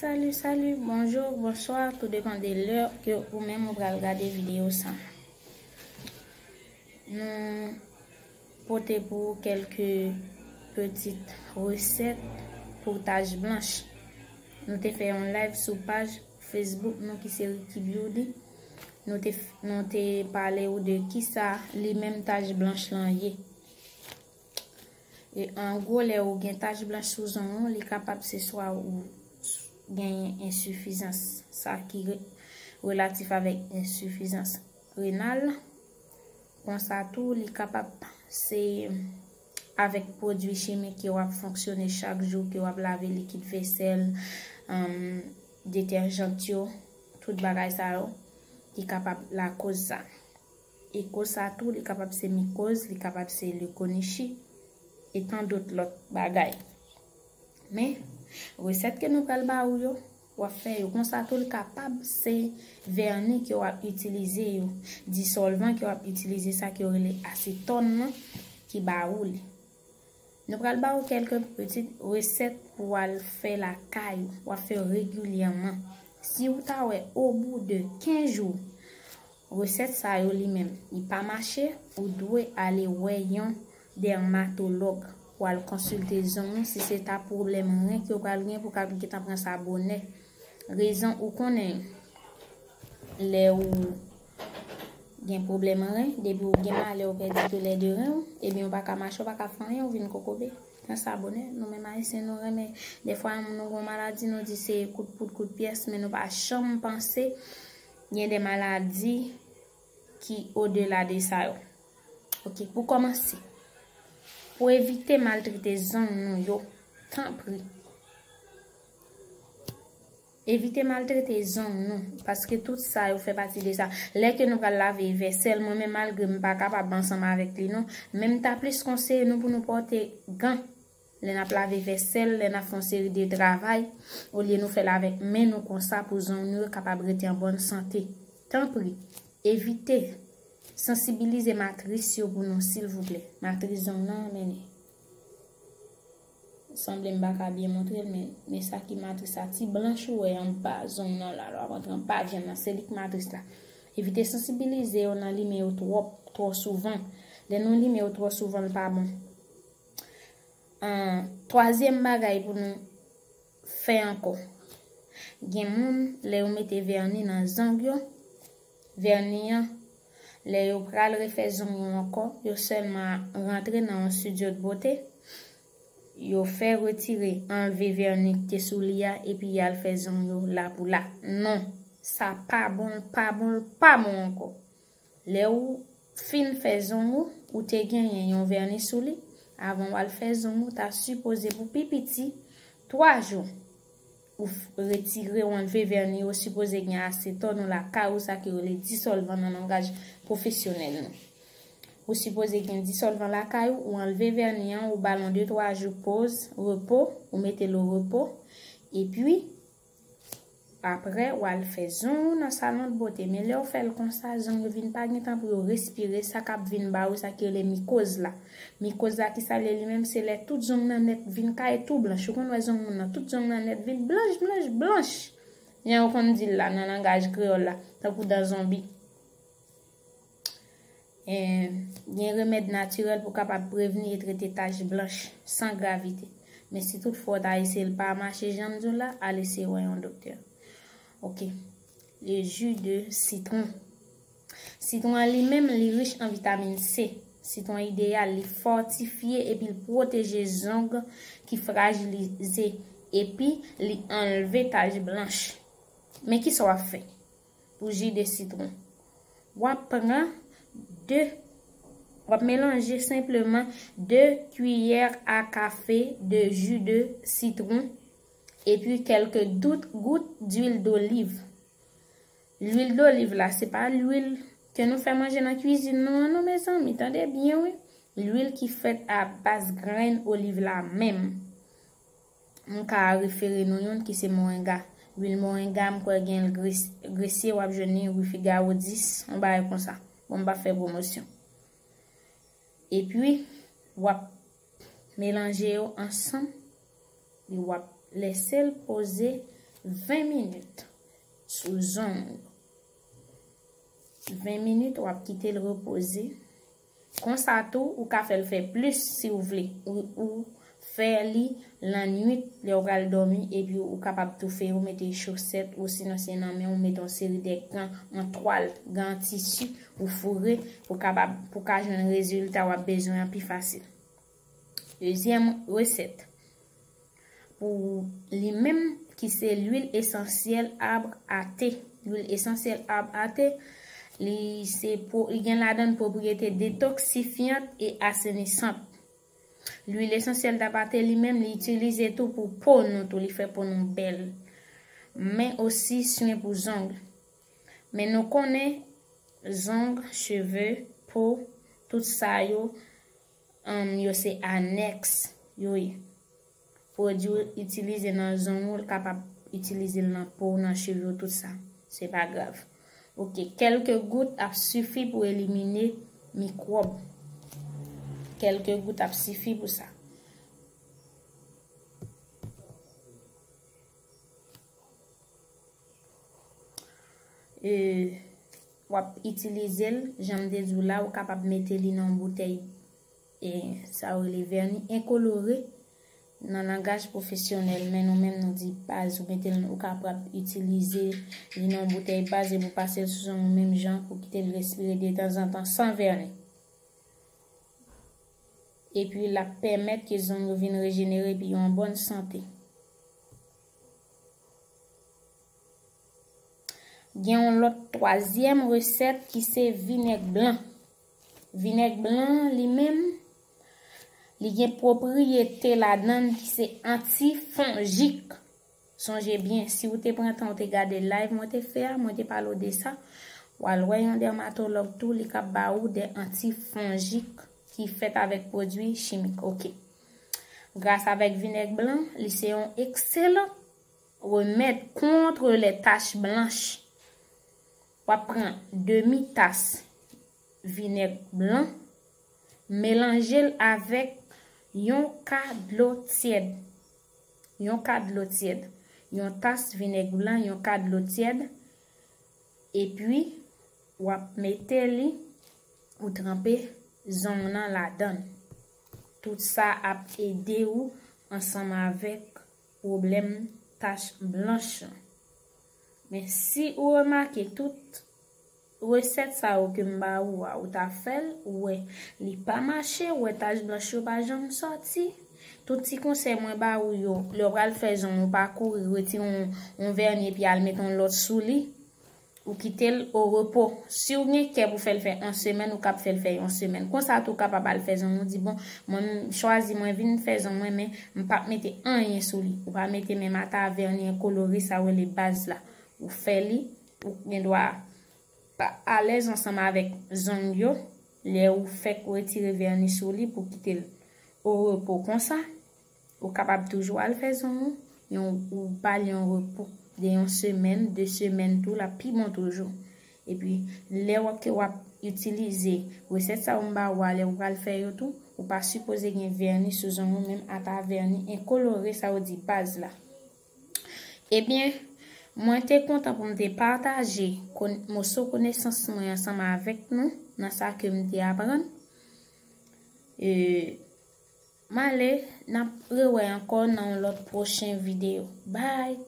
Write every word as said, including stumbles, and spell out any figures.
Salut, salut, bonjour, bonsoir, tout depann de lè ke ou menm ou pral gade videyo sa. Nou pote pou ou kèlke pitit resèt pou tach blanch. Nou te fè yon live sou paj Facebook nou ki se Ricky Beauty. Nou te, nou te pale ou de kisa li menm tach blanch lan ye. E an gwo, lè ou gen tach blanch sou zong ou, li kapab se swa ou genyen ensifizans, sa ki re- relatif avèk ensifizans renal. Konsa tou, li kapab se avèk pwodui chimik ke w ap fonksyone chak jou, ke w ap lave likid vesèl, um, detèjan yo, tout bagay sa yo, ki kapab lakoz sa. E koz sa tou, li kapab se mikoz, li kapab se lekonichi, e tan dot lòt bagay. Men, resèt ke nou pral ba ou yo, w ap fè yo. Konsa tou, li kapab se vèni ke w ap itilize yo, disòlvan ke w ap itilize, sa ke yo rele asetòn nan, ki ba ou li. Nou pral ba ou kèlke pitit resèt pou w al fè lakay ou, w ap fè regilyèman. Si ou ta wè, obou de kenz jou, resèt sa yo li menm, li pa mache, ou dwe ale wè yon dèmatològ pou al konsilte zong ou, si se ta pwoblèm ren ke w pral gen pou w ka gentan pran sa bonè. Rezon ou konnen, lè ou gen pwoblèm ren, depi ou gen malè, ou pèdi tou lè de ren ou, ebyen ou pa ka mache, ou pa ka fè anyen, ou vin kokobe. Pran sa bonè, nou menm Ayisyen nou renmen. Dèfwa nou gen yon maladi, nou di se kout poud, kout pyès, men nou pa janm panse gen de maladi ki odela de sa yo. Ok, pou kòmanse, pou evite maltrete zong nou yo, tanpri, evite maltrete zong nou, paske tout sa yo fè pati de sa. Lè ke nou pral lave vèsèl, mwen menm, malgre m pa kapab ansanm avèk li non, men m ta plis konseye nou pou nou pòte gan lè n ap lave vèsèl, lè n ap fè yon seri de travay, olye nou fè l avèk men nou konsa pou zong nou yo kapab rete an bòn sante. Tanpri, evite sansibilize matris yo pou nou, silvouplè. Matris zong nan, men sanble m pa ka byen montre l, men, men sa ki matris la, ti blanch ou wè anba zong nan la, lè w ap antre anba vyann nan, se li k matris la. Evite sansibilize yo nan limen yo twòp, twò souvan. Lè nou limen yo twò souvan, l pa bon. An, twazyèm bagay pou nou fè ankò. Gen moun, lè yo mete vèni nan zong yo, vèni an, lè yo pral refè zong yo ankò, yo sèlman rantre nan yon studio de beauté, yo fè retire, anlve vèni ki te sou li a, epi y al fè zong yo la pou la. Non, sa pa bon, l pa bon, l pa bon ankò. Lè ou fin fè zong ou, ou te genyen yon vèni sou li, avan w al fè zong ou, ta sipoze pou pi piti twa jou. Ou f- retire, ou anlve vèni, ou sipoze gen asetòn ou lakay ou, sa ki rele disòlvan nan langaj pwofesyonèl nou. Ou sipoze gen disòlvan lakay ou, ou anlve vèni an, ou ba l yon de twa jou poz, repo, ou mete l o repo, epi apre, w al fè zong ou nan salon de bote. Men lè w fè l konsa, zong yo vin pa gen tan pou yo respire, sa k ap vin ba ou sa ki rele mikoz la. Mikoz la, kisa l ye li menm? Se lè tout zong nan nèt vin kay tou blanch. Ou konn wè zong moun nan, tout zong nan nèt vin blanch, blanch, blanch. Jan yo konn di l la nan langaj kreyòl la, tankou dan zonbi. E, gen remèd natirèl pou kapab prevni e trete tach blanch san gravite. Men si toutfwa w ta eseye l pa mache jan m di w la, al eseye wè yon doktè. Ok. Le jus de citron. Sitwon an li menm, li rich an vitamin C. Sitwon ideyal, li fòtifye epi l pwoteje zong ki frajilize, epi li anlve tach blanch. Men kisa w ap fè pou ji de sitwon? W ap pran de, w ap melanje senpleman de kiyè a kafe de ji de sitwon epi kèlke dout gout d'huile d'olive. Lwil doliv la, se pa lwil ke nou fè manje nan kwizin nou an non, mezanmi, tande byen wi. Lwil ki fèt a baz grenn oliv la menm. M ka refere nou youn ki se moringa. Lwil moringa, m kwè gen l Gres- Gresye, w ap jwenn li rue Figaro dis, yon bagay konsa. Bon, m pa fè pwomosyon. Epi, w ap melanje yo ansanm, epi w ap lese l poze ven minit sou zong. Ven minit, w ap kite l repoze. Konsa tou, ou ka fè l fè plis si w vle. Ou, ou fè li lannwit, lè w pral dòmi, epi ou kapab tou fè yo mete chosèt, ou sinon se nan men w mete yon seri de gan an twal, gan an tisi, ou foure, pou kapab, pou ka jwenn rezilta w ap bezwen an pi fasil. Dezyèm resèt. Pou li menm, ki se lwil esansyèl ab a te. Lwil esansyèl ab a te, li se po, li gen ladan l pwopriyete detoksifyan e asenisant. Lwil esansyèl ab a te li menm, li itilize tou pou po nou tou, li fè po nou bèl. Men osi swen pou zong. Men nou konnen zong, cheve, po, tout sa yo, um, yo se anèks yo ye. Pwodui w itilize nan zong ou, l kapab itilize l nan po w, nan cheve w, tout sa. Se pa grav. Ok, kèlke gout ap sifi pou elimine mikwòb. Kèlke gout ap sifi pou sa. E, w ap itilize l, jan m te di w la, ou kapab mete li nan yon boutèy, e, sa yo rele vèni enkolore nan langaj pwofesyonèl, men nou menm nou di baz, ou mete l, ou kapab itilize li nan yon boutèy baz epi w pase l sou zong ou menm jan pou kite l respire detanzantan san vèni. Epi l ap pèmèt ke zong yo vin rejenere epi yo an bòn sante. Gen yon lòt twazyèm resèt ki se vinèg blan. Vinèg blan li menm, li gen pwopriyete ladan l ki se antifonjik. Sonje byen, si w te pran tan w te gade live mwen te fè a, mwen te pale w de sa, w al wè yon dèmatològ tou, li kab ba ou de antifonjik ki fèt avèk pwodui chimik. Ok. Gras avèk vinèg blan, li se yon ekselan remèd contre les taches blanches. W ap pran demi tas vinèg blan, melanje l avèk yon ka dlo tyèd. Yon ka dlo tyèd. Yon tas vinèg blan, yon ka dlo tyèd. Epi, w ap mete li, ou tranpe zong nan ladan l. Tout sa ap ede ou ansanm avèk pwoblèm tach blanch lan. Men si ou remake tout resèt sa yo ke m ba ou a, ou ta fè l, ou wè li pa mache, ou wè tach blanch yo pa janm sòti. Tout ti konsèy mwen ba ou yo, lè w pral fè zong ou pa kouri retire yon, yon vèni epi al mete yon lòt sou li. Ou kite l o repo. Si w gen kè pou fè l fè yon semèn, ou kab fè l fè yon semèn. Konsa tou, ou kapab al fè zong ou di, bon, mwen m chwazi, mwen vin fè zong mwen, men m p ap mete anyen sou li. Ou pa mete menm ata vèni enkolore sa yo rele baz la. Ou fè li, ou gen dwa pa alèz ansanm avèk zong yo, lè ou fèk retire vèni sou li pou kite l o repo konsa. Ou kapab toujou al fè zong ou, yon, ou ba l yon repo de yon semèn, de semèn tou, l ap pi bon toujou. Epi, lè w ap, ke w ap itilize resèt sa yo m ba ou a, lè ou pral fè yo tou, ou pa sipoze gen vèni sou zong ou, menm apa vèni enkolore sa yo di baz la. Ebyen, mwen te kontan pou m te pataje kon-, moso konesans mwen ansanm avèk nou nan sa ke m te aprann. E, m ale, n ap rewè ankò nan yon lòt pwochen videyo. Bye!